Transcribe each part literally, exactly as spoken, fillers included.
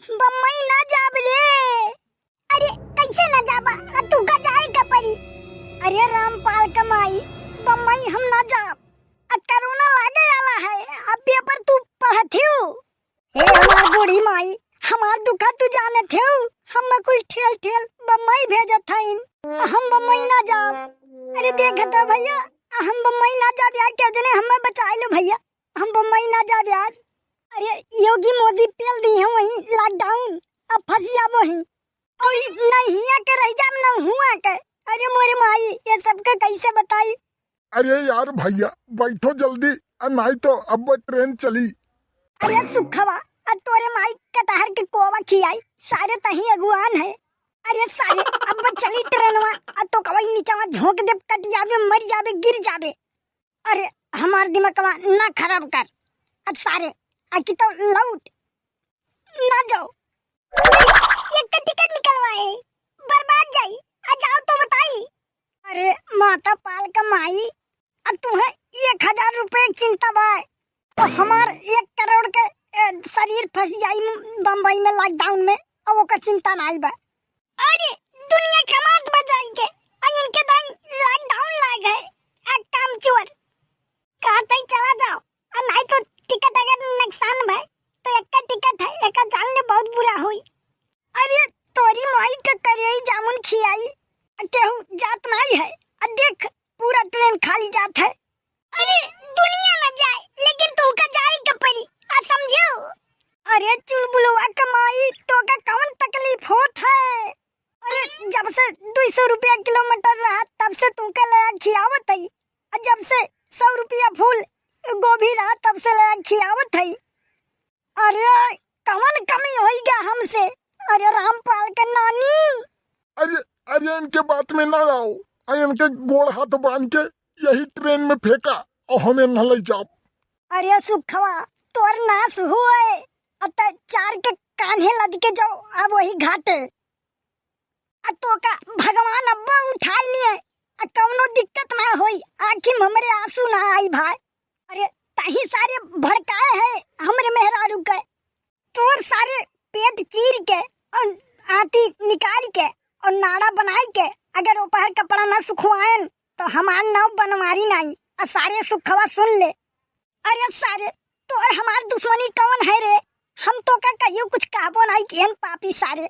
बम्बई ना जाब रे। अरे, कैसे ना जाबा? आ, तू का जाए का परी? अरे रामपाल का माई, बम्बई हम ना जाब। आ, कोरोना लागे वाला है, अब पेपर तू पढ़त हियो। हे हमार बूढ़ी माई, हमार दुखा तू जानत हो, हम कुल ठेल ठेल बम्बई भेजत हईन, हम बम्बई ना जाब। अरे देखत हो भैया, हम बम्बई ना जाब यार, केहू जने हमें बचाए लो भैया, हम बम्बई ना जाब यार। अरे योगी मोदी पेल दी है वहीं lockdown, अब फंस जाबो ही। और नहीं हिया के रह जाब ना हुआ के। अरे मोरे माई, ये सबके कैसे बताई? अरे यार भैया, बैठो जल्दी, आ नाई तो अब ट्रेन चली। अरे सुखवा, आ तोरे माई कटहर के कोवा खियाई, सारे तही अगुआन है। अरे सारे, अब चली ट्रेनवा, आ तो कवई नीचवा झोंक दे, कट जाबे, मर जाबे, गिर जाबे। अरे हमार दिमागवा ना खराब कर। अब सारे, आ की तो लौट ना जाओ। एक टिकट निकलवाए, बर्बाद जाई, आ जाओ तो बताई। अरे माता पाल का माई, आ तुम्हें एक हजार रुपए की चिंता बा, तो हमार एक करोड़ के, ए, शरीर फंस जाई बम्बई में lockdown में, अब ओकर चिंता नाई बा। अरे दुनिया कमात बा जाई के, आ इनके दाई lockdown लाग है, आ काम चोर। कहत ही चला जाओ, आ नाई तो टिकट अगर नुकसान भय तो एक टिकट है, एक जान ले बहुत बुरा होई। अरे तोरी माई के करियई जामुन खियाई, आ केहू जात नाई है, आ देख पूरा ट्रेन खाली जात है। अरे दुनिया न जाए, लेकिन तोका जाए के पड़ी, आ समझो। अरे चुलबुलवा के माई, तोका कौन तकलीफ होत है? अरे जब से दुई सौ रुपया किलोमीटर रहा, तब से तुमके लया खियावत हई, आ जब से सौ रुपया फूल गोभी रहा, तब से लया खियावत हई। अरे कौन कमी होई गा हमसे? अरे रामपाल के नानी। अरे, अरे इनके बात में ना आओ, आ इनके गोड़ हाथ बांध के यही ट्रेन में फेंका और हमें न ले जाओ। अरे सुखवा, तोर नास हुए, अत चार के कान्हे लद के जाओ अब वही घाटे। आ तोका भगवान अब्बा उठा लिए, आ कौनो दिक्कत ना होई, आँखी में हमरे आंसू ना आई भाई। अरे तही सारे भड़काए है हमरे मेहरारू के। तोर सारे पेट चीर के और आंटी निकाल के और नाड़ा बनाई के, अगर ओपहर कपड़ा ना सुखवाएन तो हमार नाव बनवारी नाई। आ सारे सुखवा सुन ले। अरे सारे, तोर हमार दुश्मनी कौन है रे? हम तोका कहियो कुछ कहबो नाई किहन पापी सारे।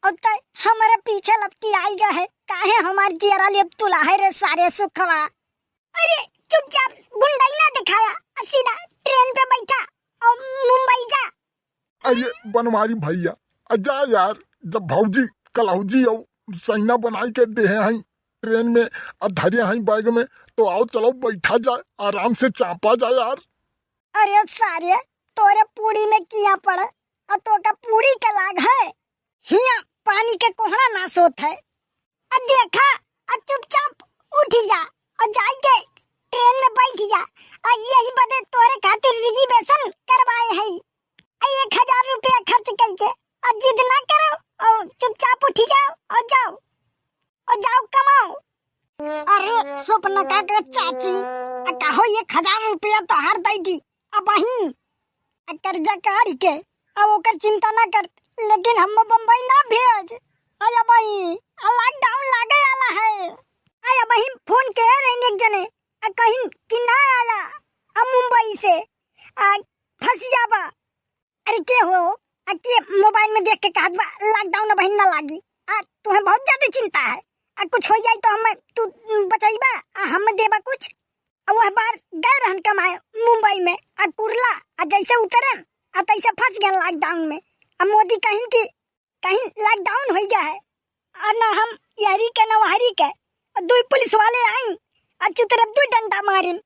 और तय हमारे पीछे लपकी आई गा है, काहे हमार जियरा लेप तुला है रे सारे सुखवा। अरे चुपचाप गुंडई ना दिखाया, और सीधा ट्रेन पे बैठा और मुंबई जा। अरे बनवारी भैया, आ जा यार, जब भौजी कलौजी और सैना बनाई के देहे हैं ट्रेन में, आ धरे हैं बैग में, तो आओ चलो बैठा जाए, आराम से चापा जाए यार। अरे सारे, तोरे पूड़ी में किया पड़, आ तोका पूड़ी के लाग है, हिया पानी के कोहड़ा ना सोत है। आ देखा, आ चुपचाप उठ जा, आ जाई के ट्रेन में बैठ जा, आ यही बदे तोरे खातिर रिजर्वेशन करवाए है। आ एक हजार रुपया खर्च करके, आ जिद ना करो, और चुपचाप उठ जाओ, और जाओ, और जाओ कमाओ। अरे सुपनका के चाची, आ कहो एक हजार रुपया तोहार दे दी, अबही आ कर्जा काढ़ के, अब ओकर चिंता ना कर, लेकिन हम बम्बई ना भेज। अय अबही, आ lockdown लागे वाला है। अय अबही फोन के रही एक जने, आ कहीं कि ना आला, आ मुंबई से, आ फंस जाबा। अरे के हो, आ के मोबाइल में देख के कहत बा lockdown अबही ना लागी, आ तुम्हें बहुत ज्यादा चिंता है, आ कुछ हो जाई तो हम, तू बचैबा, आ हम देबा कुछ। आ वह बार गए रहन कमाए मुंबई में, आ कुरला, आ जैसे उतरन, आ तैसे फंस गए lockdown में। आ मोदी कहिन कि कहीं lockdown हो गया है, आ ना हम यहरी के ना वहरी के, आ दुई पुलिस वाले आइन, आ चुतरफ दुई डंडा मारिन।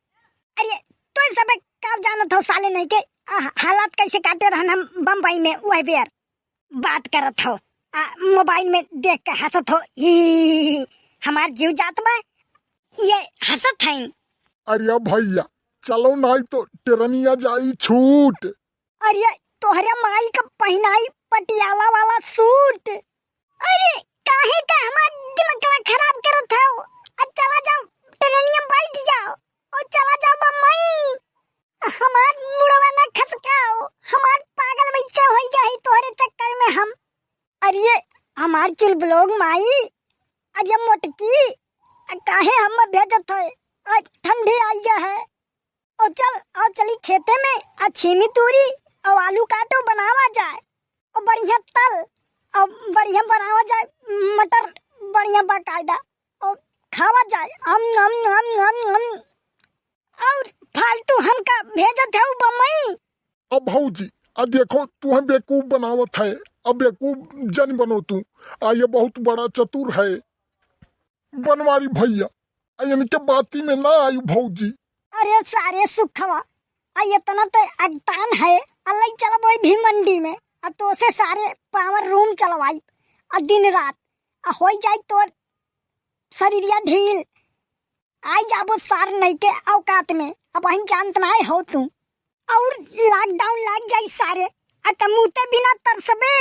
अरे तो सब का जानत हो साले नहीं के, आ हालात कैसे काटे रहन हम बम्बई में वह बेर। बात करत हो, आ मोबाइल में देख के हंसत हो, ही, ही, ही, ही। हमार जीव जात बा, ये हंसत हईन। अरे भैया, चलो नाई तो ट्रेनिया जाई छूट। अरे तोहरे माई का पहिनाई पटियाला वाला सूट। अरे काहे का हमार दिमागवा खराब करत हो? आ चला जाओ ट्रेनिया बैठ जाओ और चला जाओ बम्बई। हमार मुड़वा ना खसकाओ, हमार पागल वैसे होई गई तोहरे मार चुलबुलोग माई, अरे मोटकी, आ काहे हम भेजत है? आ ठंडी आई गया है। ओ चल, आओ चली खेते में, आ छीमी तूरी, और आलू काटो, बनावा जाए, और बढ़िया तल, और बढ़िया बनावा जाए, मटर बढ़िया बाकायदा, और खावा जाए, अम, अम, अम, अम, अम। और फालतू हमका भेजत है बम्बई। अब भौजी, आ देखो, तुहे बेवकूफ बनावत है, अब बेवकूफ जन बनो तू। आ ये बहुत बड़ा चतुर है बनवारी भैया, आ इनके बाती में ना आयु भौजी। अरे सारे सुखवा, आ इतना तो अगतान है, आ लई चलब वही भी मंडी में, आ तो से सारे पावर रूम चलवाई, आ दिन रात, आ होई जाई तोर शरीरिया ढील, आई जाबो सार नहीं के औकात में, अब हम जानत ना हो तू। और लॉकडाउन लाग जाई सारे, आ त मुते बिना तरसबे,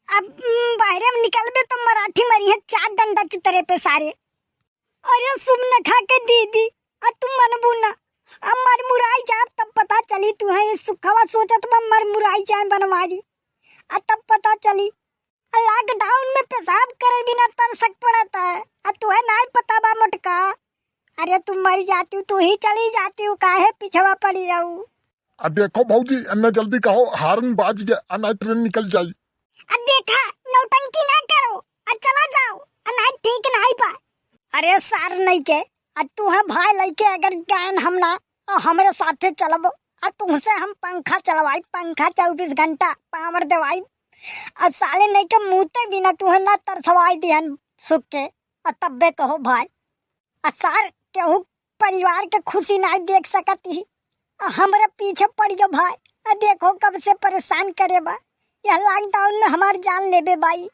अब, उम, बाहरे में निकलबे तो मराठी मरी है चार डंडा चितरे पे सारे। अरे सुमनखा के दीदी, आ तुम मनबू ना, अब मर मुराई जाब तब पता चली तुहे, ये सुखवा सोचत बा मर मुराई जाए बनवारी, आ तब पता चली। आ लॉकडाउन में पेशाब करे बिना तरसक पड़त है, आ तुहे नाई पता बा मोटका। अरे तुम मर जाती, तू ही चली जाती, काहे पिछवा पड़ी आऊ? आ देखो भौजी, एन्ने जल्दी कहो, हारन बाज गया, आ नाई ट्रेन निकल जाई। आ देखा, नौटंकी ना करो, आ चला जाओ, आ नाई ठीक नाई बा। अरे सार नहीं के, आ तुहे भाई लइके अगर गायन हम ना, आ हमरे साथे चलबो, आ तुमसे हम पंखा चलवाई, पंखा चउबीस घंटा पावर देवाई, आ साले नहीं के मुते बिना तुहे ना तरसवाई दिहन सुख के, आ तब्बे कहो भाई। आ सार केहू परिवार के खुशी नाई देख सकत ही, आ हमरे पीछे पड़ गयो भाई। आ देखो कब से परेशान करे बा, यह लॉकडाउन में हमार जान लेबे बाई।